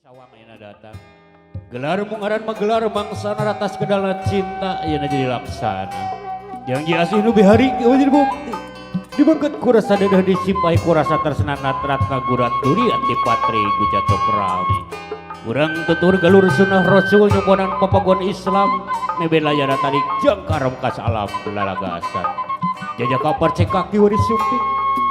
Sawang ayeuna datang. Gelar mungaran magelar mangsana ratas kedalna cinta ayeuna jadi laksana. Janji asih nu bihari jadi bukti. Dibengket kurasa dedeh disimpai kurasa tersenanat ratna gurat duri antipatri gujatok rami. Urang tutur galur sunnah rasul nyobonan papagon Islam mebe layara tarik jangkarom kas alam lalagasan. Jajaka percek kaki wari sumping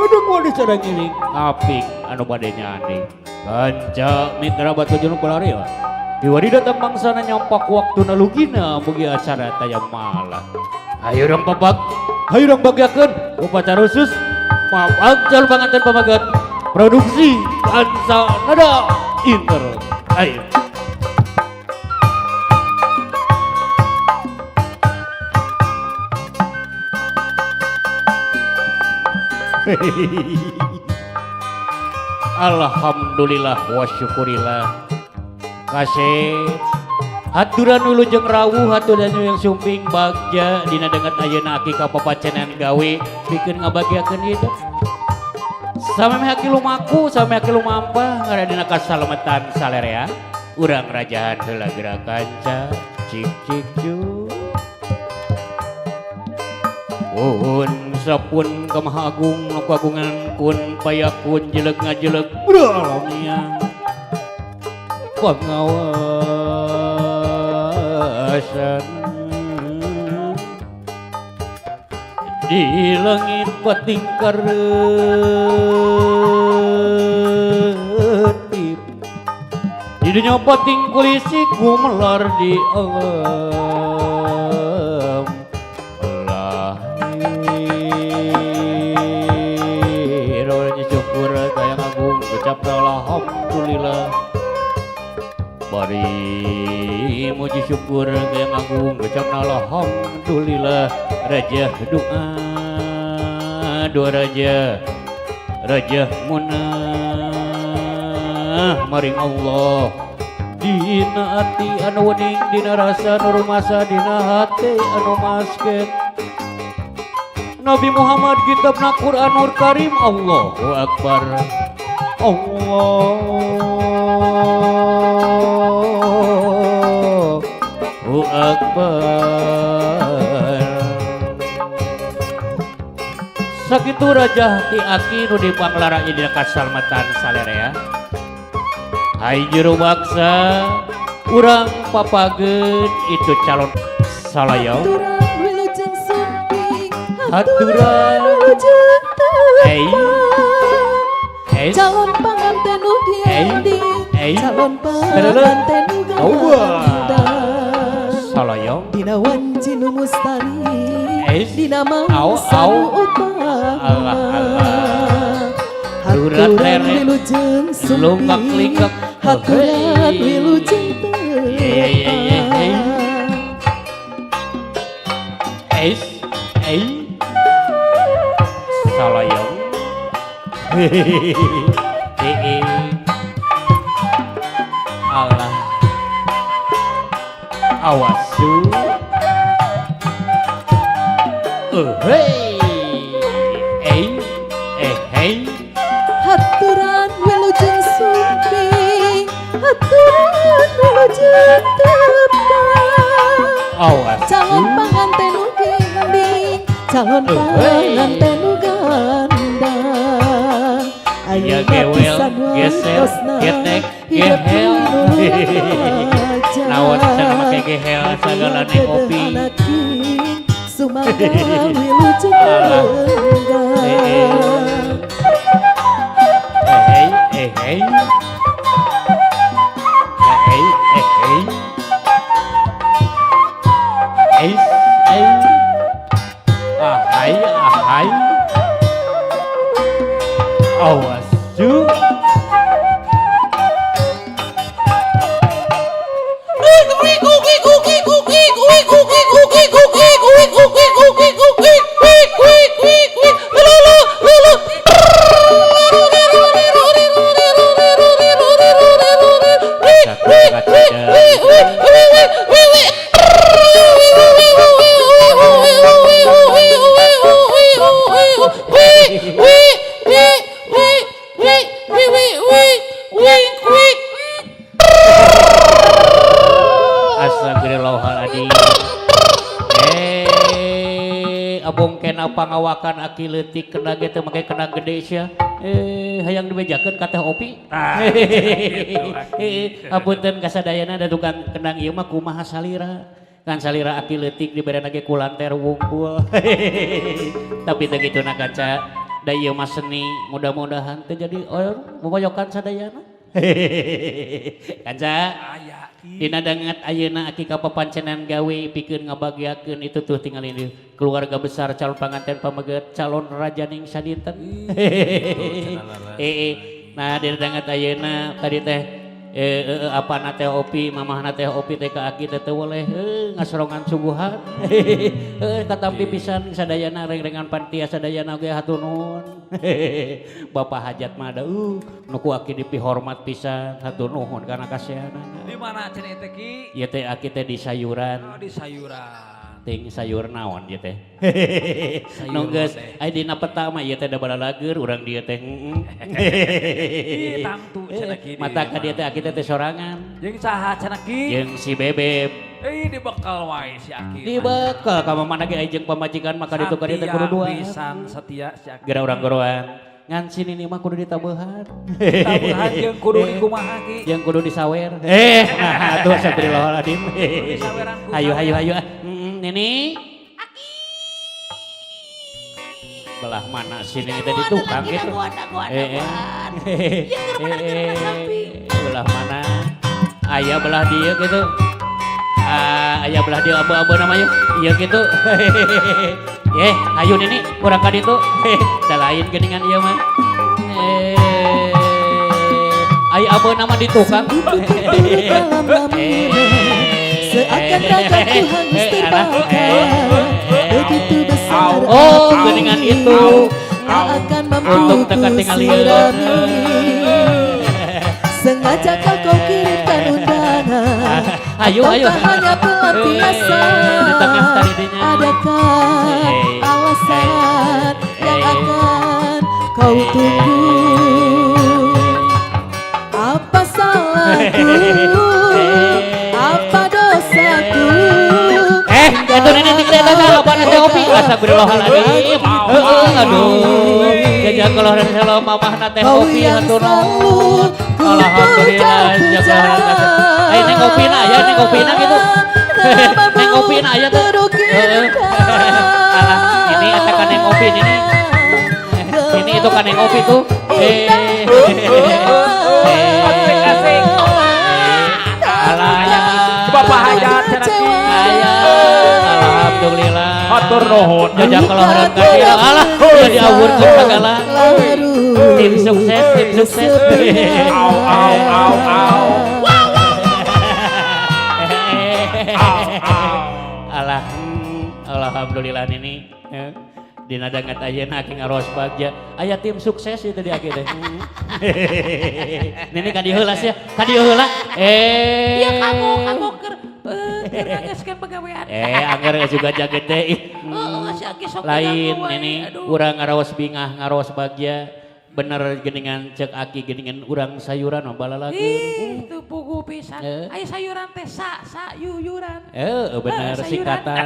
gedung wari sadang ngiring apik anu bade nyanding. Kanca mitra batu julung pelari ya. Diwari datang mangsana nyampak waktu nalugina mugi acara taya malah. Hayu urang pabag, hayu urang bagyakeun upacara khusus maaf calon panganten pamagat produksi Kanca Nada Inter. Ayo. Alhamdulillah wa syukurillah. Kasih haturan wilujeng rawuh haturan yang sumping bagja dina denget ayeuna aki ka papacenan gawe pikeun ngabagiakeun hidup. Samemeh aki lumaku, samemeh aki lumampah ngaradina kasalametan salerea. Urang rajahan heula geura kanca cik cik cu. Pun sapun ka Maha Agung nu kagungan kun payakun jelek ngajelek bralamiang pengawasan di langit pating karetip di dunia pating kulisi gumelar di alam lahir. Orangnya syukur kayang agung ucap alhamdulillah. Bari muji syukur kayang agung ucap alhamdulillah. Raja doa dua raja raja munah maring Allah dina ati anu wening dina rasa nu rumasa dina hate anu masket Nabi Muhammad kitabna Quranur Karim. Allahu Akbar Allahu Akbar. Sakitu raja ti aki nu dipanglara dina kasalamatan salerea. Hai jero baksa urang papageun itu calon salayau. Haturan wilujeng Ei. tepang. Calon panganten nu gending, Ei. calon panganten nu gandang. Salayong Dina wanci nu mustari, Eis. dina Au, mangsa au. nu utama. Allah, Allah. Haturan Haturan leret. wilujeng Lungkak sumping, lingkak. haturan Hei. wilujeng Ye, ye, ye, ye. tepang. Eis, ei. Salayong. Hehehe. Allah. Awas su. Hei. Ei, eh, hei. Haturan wilujeng sumping, haturan wilujeng tepang. Awas Calon su. panganten nu gending, calon Hei. panganten nu gandang. Ya Ayeuna gewel, pisan geser, waktosna, getek, hidup gehel. di nu Naon cenah make gehel sagalane kopi. Anaking sumangga wilujeng Alah. enggang. Eh, eh, eh. Eh, eh, eh. Eh, eh. Ahai, ahai. Awas cu. Wee, wee, wee, wee, wee, wee. Astagfirullahaladzim. Eh, abong kena pangawakan aki leutik kena ge teu make kena gede sia. Eh, hayang dibejakeun ka Teh Opi. Tah, gitu, Aki. Eh, apunten kasadayana da tukang kendang ieu mah kumaha salira. Kan salira aki leutik diberena ge ku lanter wungkul. Tapi teu kitu na kaca. Da ieu mah seni, mudah-mudahan teu jadi boboyokan sadayana. Kaca. Aya, Ki. Dina danget ayeuna aki ka papancenan gawe pikeun ngabagiakeun itu tuh tinggal ini keluarga besar calon panganten pameget calon rajaning sadinten. Eh, nah dina danget ayeuna tadi teh apa na Teh Opi, mamahna Teh Opi teh ka aki teh teu boleh ngasorongan suguhan. Katampi pisan sadayana reng-rengan panitia sadayana ge hatur nuhun. Bapak hajat mah da nu ku aki dipihormat pisan, hatur nuhun kana kasihanana. Di mana cenah teh, Ki? Ieu teh aki teh di sayuran. Oh, di sayuran. Ting sayur naon ieu teh? Sayur Nu geus teh. aya dina peta mah ieu teh da balalager urang dieu teh heeh. Ih, tangtu cenah Ki. di Mata ka dieu teh aki teh teh sorangan. Jeung saha cenah, Ki? Jeung si Bebeb. Eh, dibekal wae si Aki. Dibekal ka mamana ge aya jeung pamajikan maka ditu ka dieu teh kudu dua. Pisan setia si Aki. Geura urang goroan. Ngan si nini mah kudu ditabehan. Tabuhan jeung kudu dikumaha, Ki? Jeung kudu disawer. Eh, nah atuh astagfirullahaladzim. Disaweran ku Ayo ayo sawer. Ayo ah. Nini. Belah mana sini tadi tukang gitu. Eh, eh. Eh, belah mana? Aya belah dia gitu. Ah, aya belah dia abu-abu namanya. Iya gitu. Eh, ayo nini kurang ka ditu. Da lain geuningan ieu mah. Eh, aya abu nama di tukang. Dalam lamina, seakan ragaku hangus terbakar. Begitu besar Oh, api, geuningan itu. tak akan mampu Untung ku teka tingali. sirami. Sengajakah kau kirimkan undangan, Ayo, ayo. ataukah hanya pelampiasan? Eh, di tengah tadi dinya. Adakah Eh. alasan yang Eh. akan kau tunggu? Apa salahku? Apa dosaku? Eh, itu nini tinggal eta apa Teh Opi? Astagfirullahaladzim. Heeh, aduh. Jajak kalau selo mamahna Teh Kau Opi yang hatur selalu nuhun. ku Alhamdulillah puja-puja. Eh, neng opina aya, neng opina gitu. Neng opina aya tuh. Heeh. Alah, ini eta kan neng opi ini. Ini itu kan neng opi tuh. Eh. Asik, asik. Alah, aya. Bapak hajat cenah, Ki. Aya. Alhamdulillah. Hatur nuhun. Jajak kalau harap kasih alah jadi awurkeun sagala. Tim sukses, tim sukses. Au au au au. Au au. Alah, alhamdulillah ini. Dina danget ayeuna aki ngaros bagja. Aya tim sukses itu di aki teh. Nini ka dieu heula sia, ka dieu heula. Eh. Iya kamu, kamu keur ngageskeun pagawean. Eh, angger juga jaga teh. Ih, Heeh, si Aki sok lain ganggu wae, ini aduh. urang ngaraos bingah ngaraos bagja bener geningan cek aki geningan urang sayuran mah balalageun. Ih, teu puguh pisan. Eh. Aya sayuran teh sa sa yuyuran. Eh, bener Eh, sayuran. singkatan.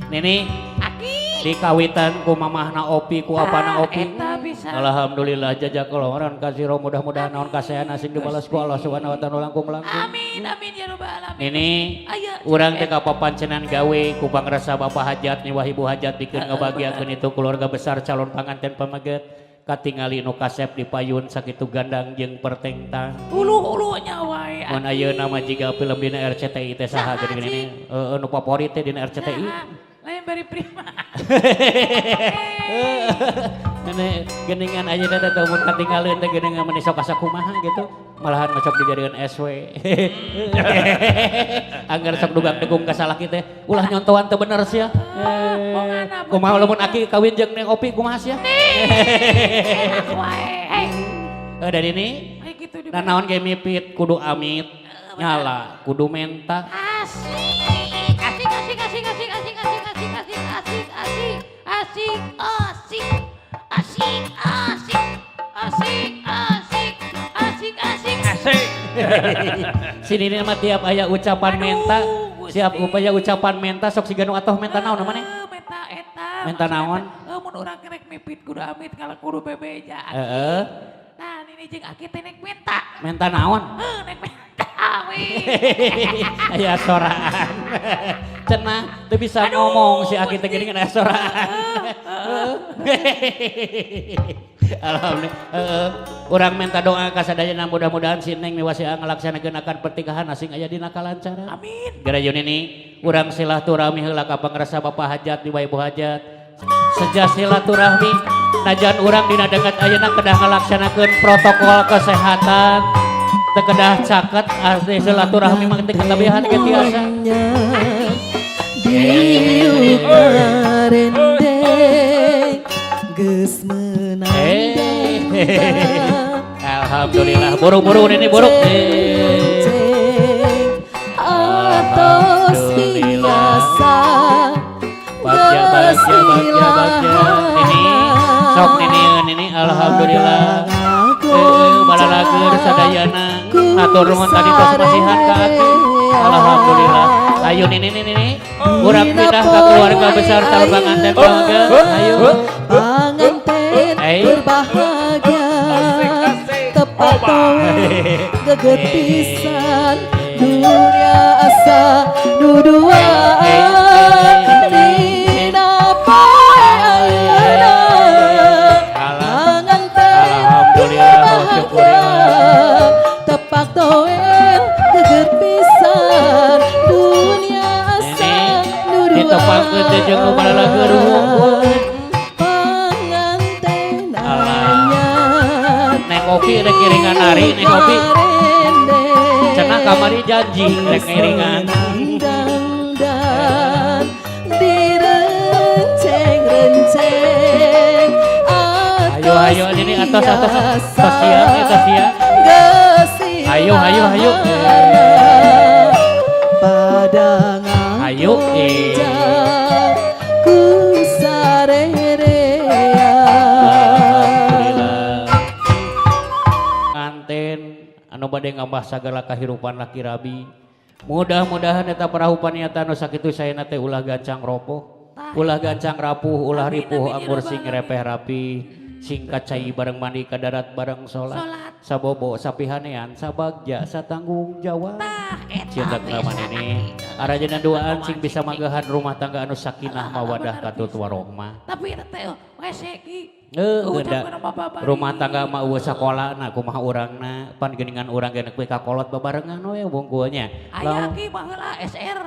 Nini Aki. di kawitan ku mamahna Opi ku apana Ah, Opi. eta bisa. Alhamdulillah jazakallahu kasiro mudah-mudahan naon kasehan asing dibalas ku Allah Subhanahu wa taala langkung langkung. Amin amin ya rabbal alamin. Nini Aya. urang teh ka papancenan gawe ku pangrasa bapak hajat nih ibu hajat pikeun ngabagiakeun itu keluarga besar calon panganten pameget katingali nu kasep di payun sakitu gandang jeung pertengtang. Ulu-ulu nya wae. Mun Aki. ayeuna mah jiga film dina RCTI teh saha Saha, geuning Cing? ini heeh nu favorit teh dina RCTI. Saha? Lain bari prima. Nenek geningan ayeuna teh teu mun katinggaleun teh geuningan mun sok asa kumaha gitu. Malahan mah sok dijadikeun SW. Angger sok dugang degung ka salaki teh ulah nyontohan teu bener sia. Ah, mongana Kumaha lamun aki kawin jeung Neng Opi kumaha sia? Enak wae. Hei, Eh dari ini kayak gitu di nah naon ge mipit kudu amit nyala kudu menta. Asik, asik, asik, asik, asik, asik, asik, asik, asik, asik, asik, asik, asik, asik, asik, asik, asik, asik, asik, Asik. Si Nini mah tiap aya ucapan Aduh, menta, Gusti. siap upaya ucapan menta sok siga nu atoh menta naon namanya? Heuh, menta eta. Menta naon? Heuh, mun urang rek mipit kudu amit ngalah kudu bebeja. Heeh. Nah, Nini jeung Aki teh nek menta. Menta naon? Heuh, nek menta we. Aya soraan. Cenah teu bisa Aduh, ngomong si Aki teh Gusti. geuning aya soraan. Alhamdulillah. Heeh. Urang minta doa ka sadayana, mudah-mudahan si Neng miwasea ngalaksanakeun akan pernikahan asing aya dina kalancaran. Amin. Gara ini urang silaturahmi heula ka pangrasa Bapak Hajat di Ibu Hajat. Seja silaturahmi najan urang dina dekat ayeuna kedah ngalaksanakeun protokol kesehatan. Teu kedah caket, asli silaturahmi mah teu katabihan ge tiasa. Diuk ngarendeng geus meunang. Eh. Alhamdulillah, buru-buru ini buruk. Eh. Atos biasa. Bagja, bagja, bagja, bagja. Ini sok nini nini, alhamdulillah. Eh, balalager sadayana. Hatur nuhun tadi tos masihan ka aki. Alhamdulillah. Ayo nini nini nini. Urang pindah ke keluarga besar calon pengantin keluarga. Ayo. Panganten Eh. berbahagia, tepat towe geget pisan, dunia asa duduaan dina poe ayeuna. Panganten Alhamdulillah, berbahagia, syukurillah. tepak towe geget pisan, dunia asa Nini, ditepangkeun teh jeung nu balalager hungkul. Panganten Alah. anyar. Neng Opi rek ngiringan nari, Neng Opi. Cenah kamari janji rek ngiringan. Dangdan direnceng-renceng. Ayo, ayo, ini atos, atos, atos siang, atos siang. Ayo, ayo, ayo. Pada Ayo, eh. ku sarerea. Alhamdulillah. Nganten anu bade ngambah sagala kahirupan laki rabi. Mudah-mudahan eta perahu paniatan nu sakitu saena teh ulah gancang ropoh, ulah gancang rapuh, ulah Amin, ripuh, amin, ya anggur rabbal sing alamin. repeh rapi, singkat cai bareng mandi ka darat bareng salat, Salat. Sabobo sapihanean, sabagja satanggung jawab. Tah, eta Cinta kelaman pisan, ini Aki. arajana duaan sing bisa magahan rumah tangga anu sakinah mawadah Bener katut pisan. warohmah. Tapi eta teh wese ki. Eh, Ucapkeun da, sama Bapak rumah bari. Tangga mah eueuh sakolana kumaha urangna, pan geuningan urang ge kuwi kakolot babarengan we wungkulnya. Aya ki baheula SR.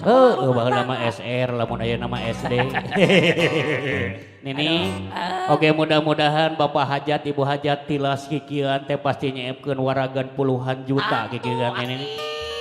Heuh, Sekolah rumah baheula mah tangga. SR, lamun aya nama SD. Nini, oke, mudah-mudahan Bapak Hajat, Ibu Hajat tilas kikieuan teh pasti nyeepkeun waragan puluhan juta Atuh, kikieuan ini. Aki,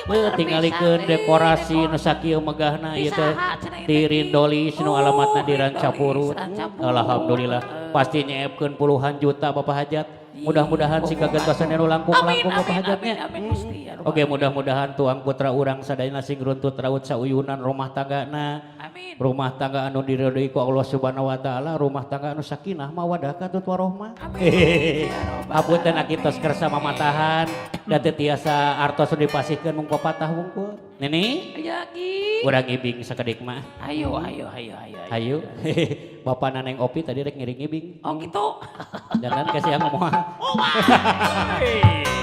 Heuh, bener tingalikeun pisan, eh, dekorasi dekor. nu sakieu megahna Di ieu teh saha cenah ieu di teh, Ki? Rindolis nu alamatna di Rindolis, Rancapurut. Rancapurut. Alhamdulillah, Heeh. pasti nyeepkeun puluhan juta Bapak Hajat. Mudah-mudahan sing kagentosan nu Amin, langkung-langkung Bapak amin, Hajatnya. amin, amin, Gusti, ya Rabbal Oke, alamin. Mudah-mudahan tuang putra urang sadayana sing runtut raut sauyunan rumah tanggana. Amin. Rumah tangga anu diridhoi ku Allah Subhanahu wa taala, rumah tangga anu sakinah mawadah katut warohmah. Amin. Ya Rabbal Hapunten aki tos kersa mamatahan da teu tiasa artos nu dipasihkeun mung papatah wungkul. Nini, Ayo Ki. urang ibing sakedik mah. Ayo, ayo, ayo, ayo. Ayo. Bapak Neng Opi tadi rek ngiring ibing. Oh gitu. Jangan kasih yang ngomong.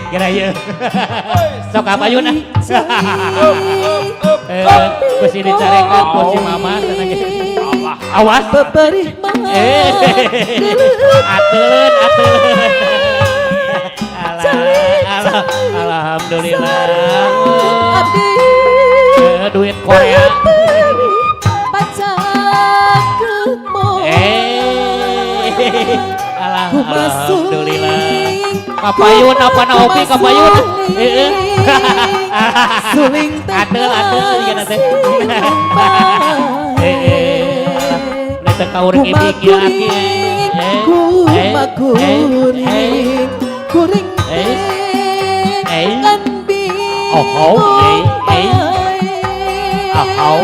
Kira ieu. Sok apa yuna? Eh, besi dicarekan ku si mama cenah gitu. Awas. Beberih mah. Eh. Atuleun, atuleun. Alah, alah, alhamdulillah. Abdi Eh, duit Korea. Pacakmu. Eh. Alah, alhamdulillah. Kapayun Kapayun apa na opi kapayun? Eh, eh. Suling teh. Ateul, ateul, ieu teh. Eh, eh. Ini teh kaurang ibing ya aki. Eh, eh, Kumakuring eh, kuring Eh. teh Eh. ngan bingung Oh, oh, eh, eh. bae. Oh, oh.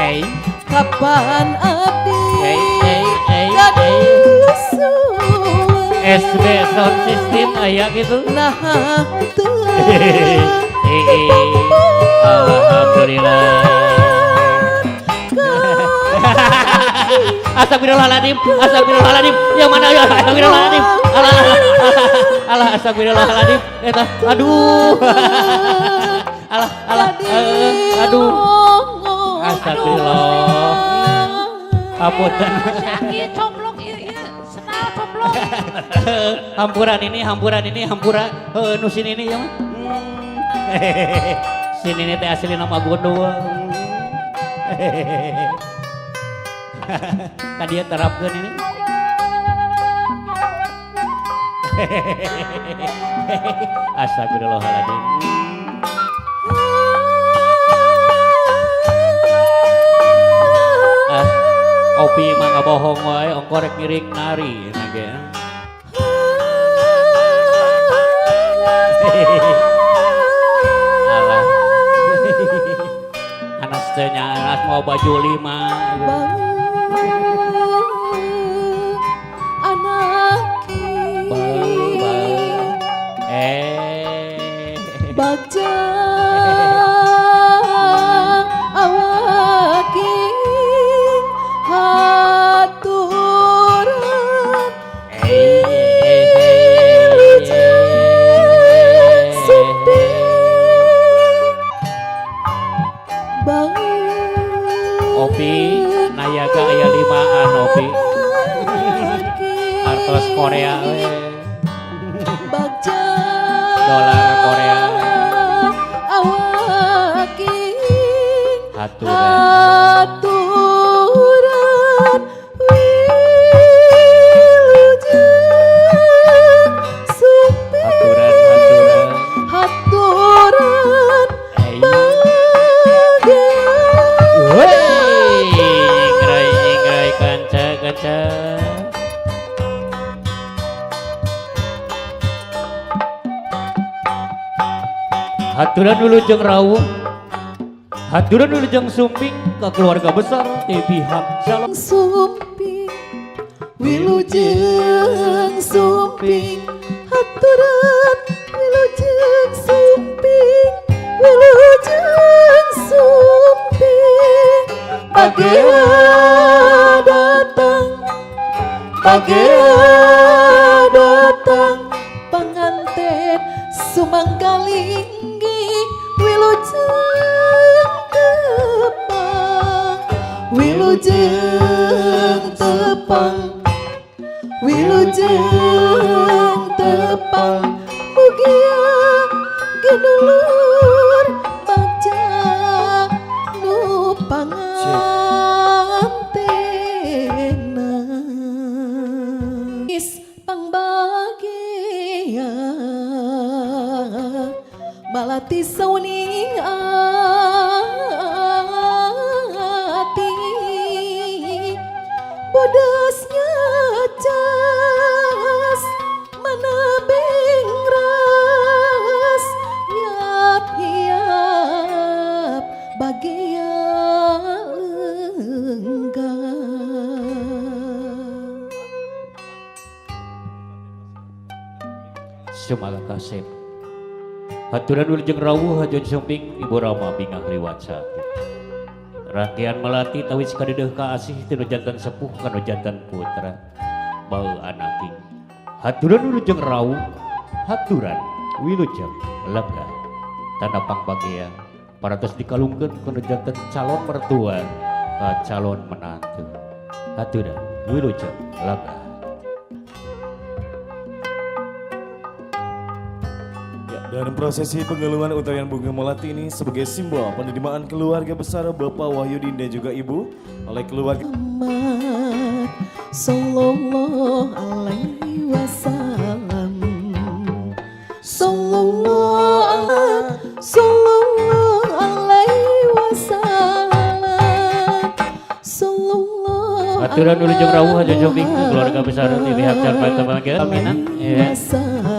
Eh, Kapan abdi eh, eh, eh, eh. gaduh suling? SB sound system aya gitu. Nah teu. Alhamdulillah. Astagfirullahaladzim, astagfirullahaladzim. Yang mana ya? Astagfirullahaladzim. Alah, alah, alah, alah, astagfirullahaladzim. Eta, aduh. Alah, alah, aduh. Astagfirullah. Apunten. Sakit complok ieu ieu senal complok. Hampuran ini, hampuran ini, hampura. Nu sini ini ya mah. Sini ini teh asli nama gondol. Tadi dia terapkan ini. Astagfirullahaladzim. Ah, Opi mah ngabohong wae, ongko rek ngiring nari nah ge. Alah. Anas teh nya anas mau baju lima. Anaki. Bau, bau. Eh. Bagja awaking haturan wilujeng sumping bau. Opi nayaga aya limaan Opi. Artos Korea we. Bagja Dolar Korea. Awaking Haturan. Haturan wilujeng sumping. Haturan, haturan. Haturan Eh. bagia. Wey, ingrai ingrai kanca kanca. Haturan wilujeng rawuh. Haturan wilujeng sumping ke keluarga besar di pihak calon. Sumping wilujeng sumping haturan wilujeng sumping wilujeng sumping bagia datang bagia datang pengantin sumanggalinggi wilujeng tepang wilujeng tepang wilujeng tepang mugia genulur bagja nu pangantena is pangbagia malati sauning ati bodasnya cas mana bengras yap yap bagia lenggang. Sumangga kasep. Haturan wilujeng rawuh hajon sumping Ibu Rama bingah liwat satu. Rangkaian melati tawis kadedeuh ka asih tinu jantan sepuh kanu jantan putra. Bau anaking. Haturan wilujeng rawuh, haturan wilujeng lenggah. Tanda pangbagea parantos dikalungkeun kanu jantan calon mertua ka calon menantu. Haturan wilujeng lenggah. Ya, dan prosesi pengeluhan untayan bunga melati ini sebagai simbol penerimaan keluarga besar Bapak Wahyudin dan juga Ibu oleh keluarga Muhammad sallallahu alaihi wasallam sallallahu sallallahu alaihi wasallam sallallahu. Haturan wilujeng rawuh hajon sumping keluarga besar di pihak calon teman Aminan. Ya.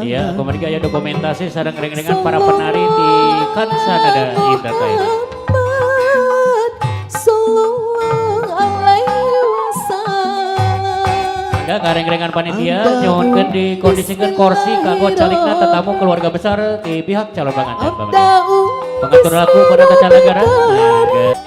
Iya, kemarin aya dokumentasi sareng reng-rengan para penari di Kansa Nada Entertainment. Muhammad sallallahu alaihi wasallam. Mangga ngareng-rengan panitia nyuhunkeun dikondisikeun kursi kanggo calikna tetamu keluarga besar di pihak calon pengantin. Abda'u Pengatur laku pada tata negara. Mangga.